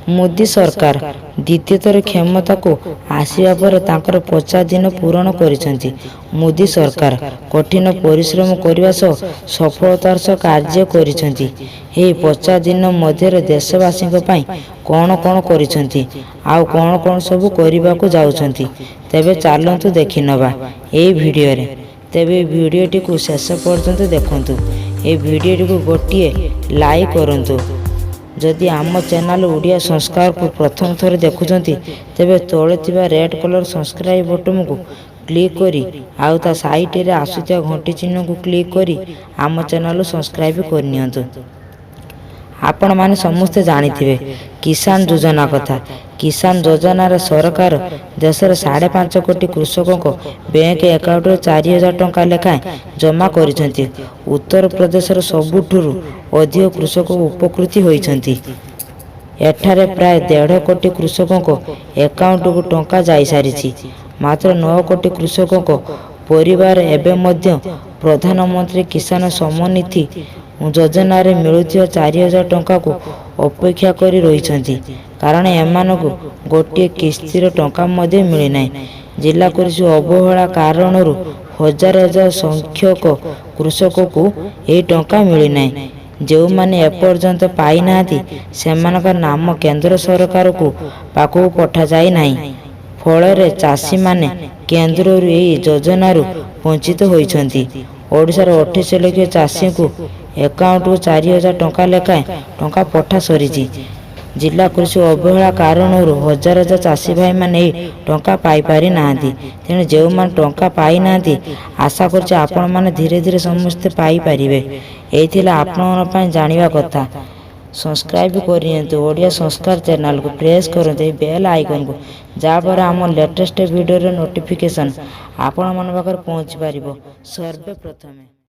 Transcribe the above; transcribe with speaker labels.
Speaker 1: ମୋଦି ସରକାର ଦ୍ୱିତୀୟ ଥର କ୍ଷମତାକୁ ଆସିବା ପରେ ତାଙ୍କର 50 ଦିନ ପୂରଣ କରିଛନ୍ତି। ମୋଦି ସରକାର କଠିନ ପରିଶ୍ରମ କରିବା ସହ ସଫଳତାର ସହ କାର୍ଯ୍ୟ କରିଛନ୍ତି। ଏହି 50 ଦିନ ମଧ୍ୟରେ ଦେଶବାସୀଙ୍କ ପାଇଁ କ'ଣ କ'ଣ କରିଛନ୍ତି, ଆଉ କ'ଣ କ'ଣ ସବୁ କରିବାକୁ ଯାଉଛନ୍ତି, ତେବେ ଚାଲନ୍ତୁ ଦେଖିନେବା ଏହି ଭିଡ଼ିଓରେ। ତେବେ ଏହି ଭିଡ଼ିଓଟିକୁ ଶେଷ ପର୍ଯ୍ୟନ୍ତ ଦେଖନ୍ତୁ। ଏହି ଭିଡ଼ିଓଟିକୁ ଗୋଟିଏ ଲାଇକ୍ କରନ୍ତୁ। ଯଦି ଆମ ଚ୍ୟାନେଲ ଓଡ଼ିଆ ସଂସ୍କାରକୁ ପ୍ରଥମ ଥର ଦେଖୁଛନ୍ତି, ତେବେ ତଳେ ଥିବା ରେଡ୍ କଲର୍ ସବସ୍କ୍ରାଇବ୍ ବଟନକୁ କ୍ଲିକ୍ କରି ଆଉ ତା ସାଇଡ଼ରେ ଆସୁଥିବା ଘଣ୍ଟି ଚିହ୍ନକୁ କ୍ଲିକ୍ କରି ଆମ ଚ୍ୟାନେଲକୁ ସବସ୍କ୍ରାଇବ୍ କରିନିଅନ୍ତୁ। ଆପଣମାନେ ସମସ୍ତେ ଜାଣିଥିବେ କିଷାନ ଯୋଜନା କଥା। କିଷାନ ଯୋଜନାରେ ସରକାର ଦେଶର 5.5 କୋଟି କୃଷକଙ୍କ ବ୍ୟାଙ୍କ ଆକାଉଣ୍ଟରେ 4000 ଟଙ୍କା ଲେଖାଏଁ ଜମା କରିଛନ୍ତି। ଉତ୍ତରପ୍ରଦେଶର ସବୁଠାରୁ ଅଧିକ କୃଷକ ଉପକୃତ ହୋଇଛନ୍ତି। ଏଠାରେ ପ୍ରାୟ 1.5 କୋଟି କୃଷକଙ୍କ ଆକାଉଣ୍ଟକୁ ଟଙ୍କା ଯାଇସାରିଛି। ମାତ୍ର 9 କୋଟି କୃଷକଙ୍କ ପରିବାର ଏବେ ମଧ୍ୟ ପ୍ରଧାନମନ୍ତ୍ରୀ କିଷାନ ସମ୍ମାନନିଧି ଯୋଜନାରେ ମିଳୁଥିବା 4000 ଟଙ୍କାକୁ ଅପେକ୍ଷା କରି ରହିଛନ୍ତି, କାରଣ ଏମାନଙ୍କୁ ଗୋଟିଏ କିସ୍ତିର ଟଙ୍କା ମଧ୍ୟ ମିଳିନାହିଁ। ଜିଲ୍ଲା କୃଷି ଅବହେଳା କାରଣରୁ ହଜାର ହଜାର ସଂଖ୍ୟକ କୃଷକଙ୍କୁ ଏହି ଟଙ୍କା ମିଳିନାହିଁ। ଯେଉଁମାନେ ଏପର୍ଯ୍ୟନ୍ତ ପାଇନାହାନ୍ତି, ସେମାନଙ୍କ ନାମ କେନ୍ଦ୍ର ସରକାରଙ୍କ ପାଖକୁ ପଠାଯାଇ ନାହିଁ। ଫଳରେ ଚାଷୀମାନେ କେନ୍ଦ୍ରରୁ ଏହି ଯୋଜନାରୁ ବଞ୍ଚିତ ହୋଇଛନ୍ତି। ଓଡ଼ିଶାର 28 ଲକ୍ଷ ଚାଷୀଙ୍କ ଆକାଉଣ୍ଟକୁ 4000 ଟଙ୍କା ଲେଖାଏଁ ଟଙ୍କା ପଠା ସରିଛି। ଜିଲ୍ଲା କୃଷି ଅବହେଳା କାରଣରୁ ହଜାର ହଜାର ଚାଷୀ ଭାଇମାନେ ଏହି ଟଙ୍କା ପାଇପାରି ନାହାନ୍ତି। ତେଣୁ ଯେଉଁମାନେ ଟଙ୍କା ପାଇନାହାନ୍ତି, ଆଶା କରୁଛି ଆପଣମାନେ ଧୀରେ ଧୀରେ ସମସ୍ତେ ପାଇପାରିବେ। ଏଇ ଥିଲା ଆପଣଙ୍କ ପାଇଁ ଜାଣିବା କଥା। ସବସ୍କ୍ରାଇବ୍ କରିନିଅନ୍ତୁ ଓଡ଼ିଆ ସଂସ୍କାର ଚ୍ୟାନେଲକୁ। ପ୍ରେସ୍ କରନ୍ତୁ ଏହି ବେଲ୍ ଆଇକନ୍କୁ, ଯାହାଫଳରେ ଆମ ଲେଟେଷ୍ଟ ଭିଡ଼ିଓର ନୋଟିଫିକେସନ୍ ଆପଣମାନଙ୍କ ପାଖରେ ପହଞ୍ଚି ପାରିବ ସର୍ବେ ପ୍ରଥମେ।